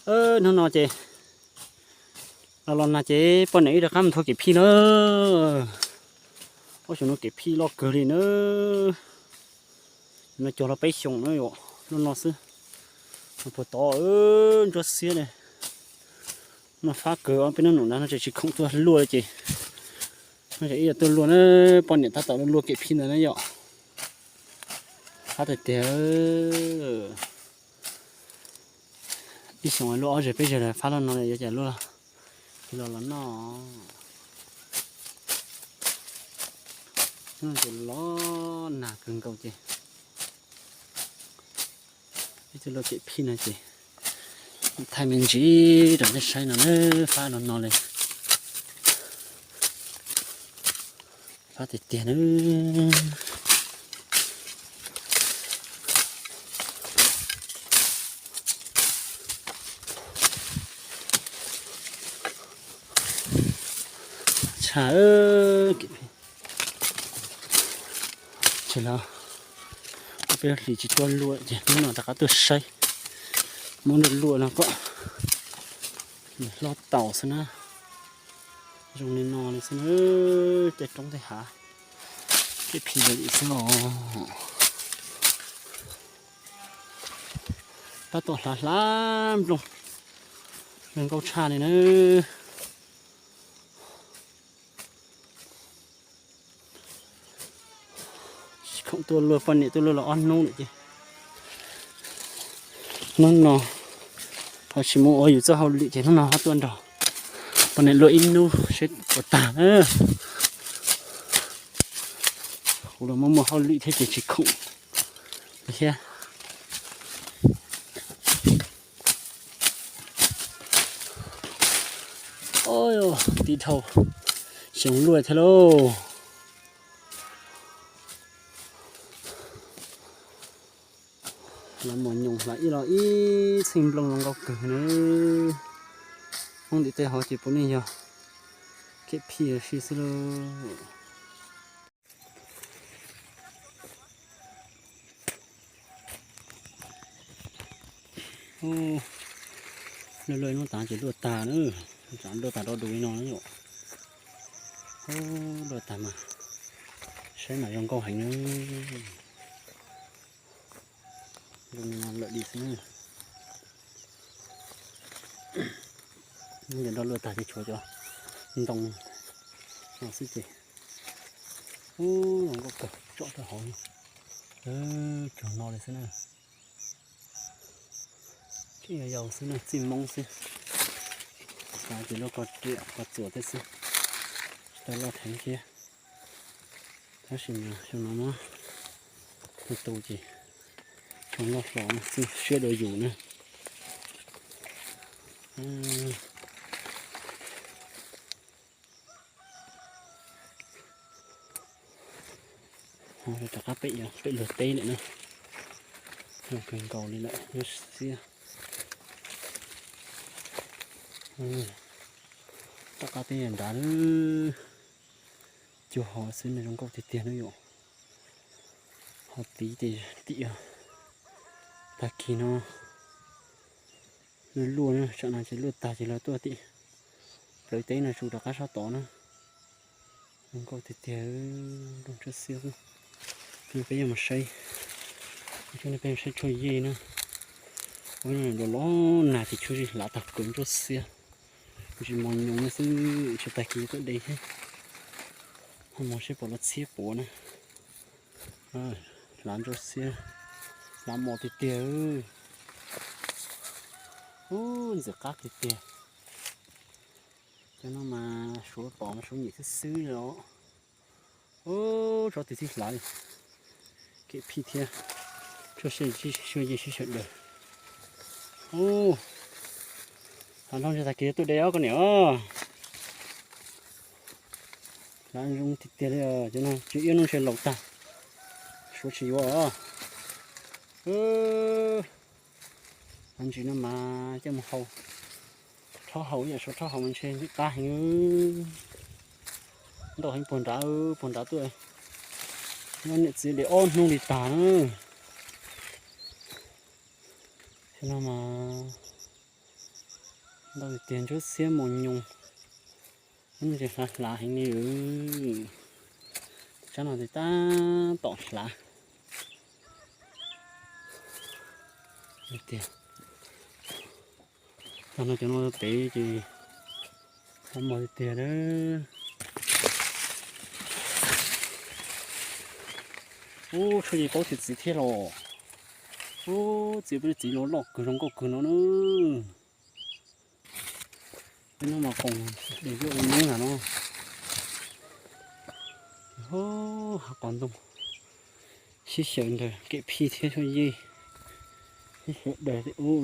Hnub no ces los los nag ces poj niam wb rov qab mus thua kev phij na. Ob xyoo no kev phij loj kawg li na. No cog los peb xyoos na yom, lub no xwb. Puag tod ntsuab xiab li. No fab kawg, ob peb hnub nram no tsis khoom tuaj luaj ces, no ces ib yam tuaj luaj na. Poj niam tab tom luaj kev phij ntawd na yom. Fab tiag tiag. Ib xyoos luaj ob zeg peb zeg lawm, fab loj no yuav cas luaj. Los los noj. Hnub no ces los nag kawg nkaus ces ib tug luaj kev phij no ces thaij me ntsis rau nej saib no na. Fab no no li, fab tiag tiag na. Tshaj, ces los ob peb hlis tsis tuaj luaj ces hnub no rov qab tuaj saib, muab luaj luaj no kom hlob taus xwb na. Zoo li no li xwb na, tej roob tej hav, kev phij li xwb os. Tab tom hlav hlav nplooj, zoo nkauj tshaj li na. Tsis khoom tuaj luaj, poj niam tuaj luaj los ob hnub lawm ces hnub no ho tsis mus ua yus txoj hauj lwm ces hnub no ho tuaj nrog poj niam luaj ib hnub seb puas tag na. Kuv los muaj muaj hauj lwm thiab ces tsis khoom thiab. Tib dhau xyoo luaj thiab lauj. Los mos nyoos hlav ib los ib txheej nplooj zoo nkauj kawg na. Hmoob ntim tej hauv ces puav leej yog kev phij ua si xwb lauj. Luaj luaj ib hnub tas ces luaj tag na, tsam luaj tag do du li no na yom. Luaj tag mas saib mas zoo nkauj heev na. Zoo li no lawm li xwb na. Ntawm no luaj tag ces tshuav cov ntoo no xwb ces, ub, zoo nkauj kawg, tsom rau hauv, tsuag no li xwb na. Tseem yau yau xwb na, txij Hmoob xwb. Xav ces lub ko riam ko txuas thiab xwb, tsis tau loj theeb thiab. Tab sis mas xyoo no muab tu tu ces tshua loj hlo na, txij siab dua yus na. Rov qab pem, pem luag teb lawm na. Zoo kawg nkaus li lawm, lub siab. Tom qab teb nrad lawm, cuag hov xwb na, zoo nkauj tiag tiag na yom. Ho tid ces tim tag kis no luaj luaj na, tsam no ces luaj tag ces lawv tuaj tim plawv teb no tsuas rov qab sab tod na. Zoo nkauj tiag tiag, nplooj ntsuab xiab xwb. Peb yuav mus saib, coj nej peb saib tshuaj yej na. Ua los los nag ces tshuaj yej hlav tag kawg ntsuab xiab, ntsis mos nyoos xwb, tsam tag kis tuaj de thiab. Ho mus seb puas los txhiab puav na. Hlav ntsuab xiab, hlav mos tiag tiag. Ub, ntxim qab tiag tiag. Cov no mas suav pom mas suav nyem xwb xwb os. Ub, tsob twg txhij hlav li. Kev phij thiab. Tshuaj yej sib sawv daws. Ub, hlav nrog ntsis tag kis tuaj de os koj niam os. Hlav zoo tiag tiag li os, cov no tsis iab hnub ntshe laus tag, suav tsis yuav os. Hlav ntsis no mas coj mus hau, rhaub haus ib yam suav rhaub haus mas ntshe qab heev. Ntau heev puag nrad, puag nrad tuaj. Nyob niam txiv li ob hnub li tag na. Xyoo no mas Ntau tiag tiag, ntsuab xiab mos nyoos. Ub, ntses hlav hlav heev li. Tsab no tes tab tom hlav tiag. Tag no cov no pem ces hlav mos tiag tiag. Ub, tshuav ces paub tias txiv thiab los. Ub, txiv, peb txiv los loj kawg zoo nkauj kawg no na. Peb no mas qoos de zuaj ua neeb ntag no. Hav qos ntoo sib xyaw ntawm kem phij thiab suab yej, sib xyaw daws ub.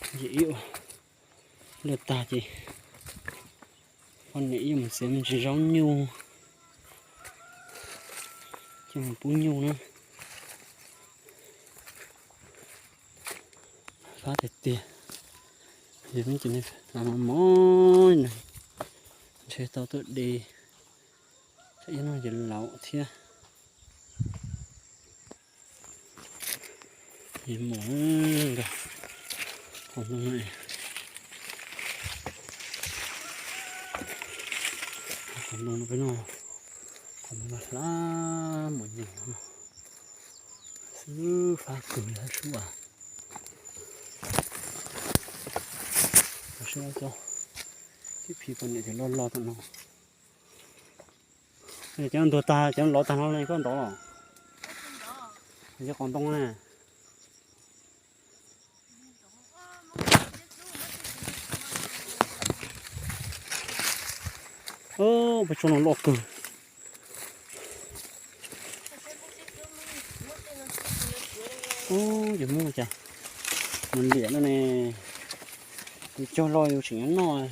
Ces ib ua luaj tag ces poj niam ib mus txiav me ntsis zaub nyuj coj mus pub nyuj na. Fab tiag tiag. Yog me ntsis hlav mos mos, ntshe tau tuaj de, tsam ib hnub ces laus thiab. Mus, qos ntoo no, qos ntoo no peb no, qos ntoo no hlav mos nyoos no xwb, fab kawg li sub as. Sub cov tib phiv poj niam ces loj loj tom no. Cov ntuag tag, cov lov tag no ne koj ntov los? Cov qos ntoo ne. Peb tsob no loj kawg. Ub, yus muab cas mus liam no ne. Yus cog los yus tseem nyob noj,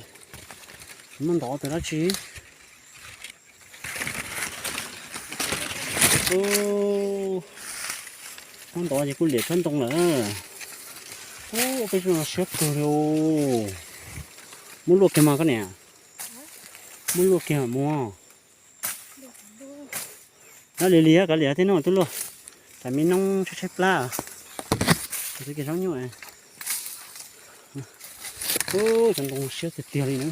tsis muab ntov tau dab tsi. Muab ntov ces kuj liam tsob ntoo lawm. Ub, peb tsob no siab kawg li os. Muab luaj kiag mas koj niam. Muab luaj kiag mus. Dab li li kav liam tib no twb luaj. Tsam me noob tshaib tshaib plab. Txog kiag zaub nyuj. Ub, cov ntoo siab tiag tiag li na.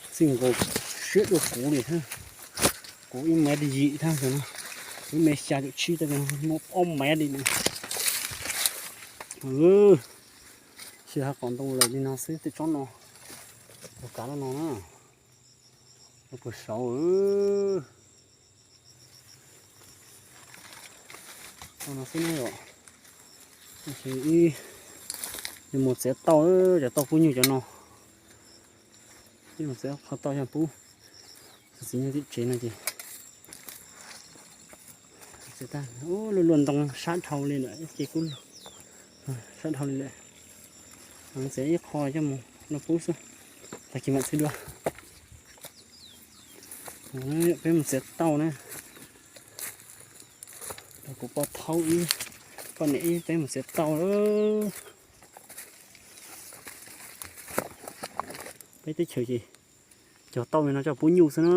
Txij nkaus siab dua kuv li thiab. Kuv ib mev yim thiab no, kuv ib mev xya caum tsib thiab no, muaj ob mev li na. Xyov hav qos ntoo lawm li no xwb, tej tsob no, ua kav no na, puag saud. Tsob no xwb na yom. Ib, yus mus txiav tauj, cov tauj pub nyuj cov no. Ib mus txiav qhov tauj yog pub txiv nyuj tim tsev no ces. Ub, luaj luaj ntoo sab dhau li lawm, ces kuj sab dhau li lawm. Txiav ib qho coj mus luaj pub xwb, tag kis mam txiav dua. Peb mus txiav tauj na. Kuv poj thaub ib, poj niam ib, peb mus txiav tauj. Peb teb chaws ces cog tauj li no coj pub nyuj xwb na.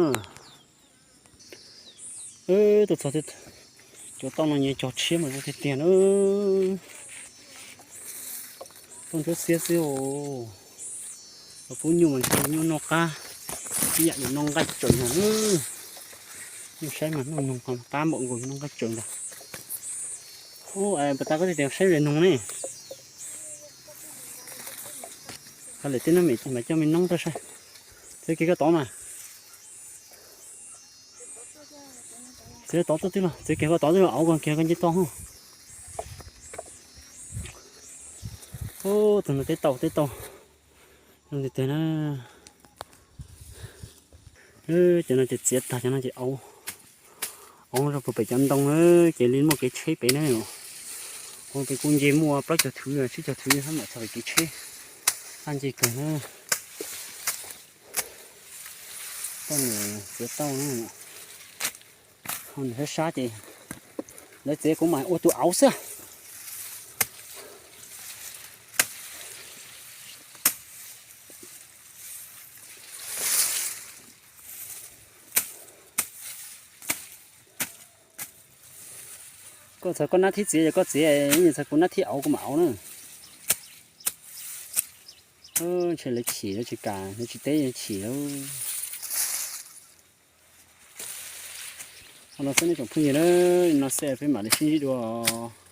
Tuaj txog cov tauj no nyias cog tshiab mas zoo tiag tiag na. Tauj ntsuab xiab xwb os. Cov pub nyuj mas ntshe nyuj noj qab ib yam li noj nqaij tsaws ntag. Nyuj saib mas noj noog qab npaum nkaus noj nqaij tsaws ntag. Ub, puas tas koj tsis tias saib zes noog ne? Qhov lwm teb no mas coj me noob tuaj saib. Txiav kiag koj tod mas. Txiav tod tuaj twb los, txiav kiag koj tod twb los, auv, kiag koj nce toj. Ub, tus no teb tauj, teb tauj zoo tiag tiag na. Cov no ces txiav tag, cov no ces auv, auv rau puag pem cov ntoo na, ces li muaj kev tsheb pem na. Auv, pem kuj nce muaj plaub caug thwv, tsib caug thwv hab mam txog pem kev tsheb. Qab nce kawg na. Poj niam txiav tauj na. Ho nws sab sab ces lawv txiav kuv mam ua tus auv xwb. Koj txog koj nab thib txiav yog koj txiav, nyias txog kuv nab thib auv kuv mam auv na. Ntshe lawv chim lawv tsis kam, lawv tsis teb, lawv chim lawm. Qhov no xwb nej tsoom phooj ywg na, no xwb peb mam li sib ntsib dua os.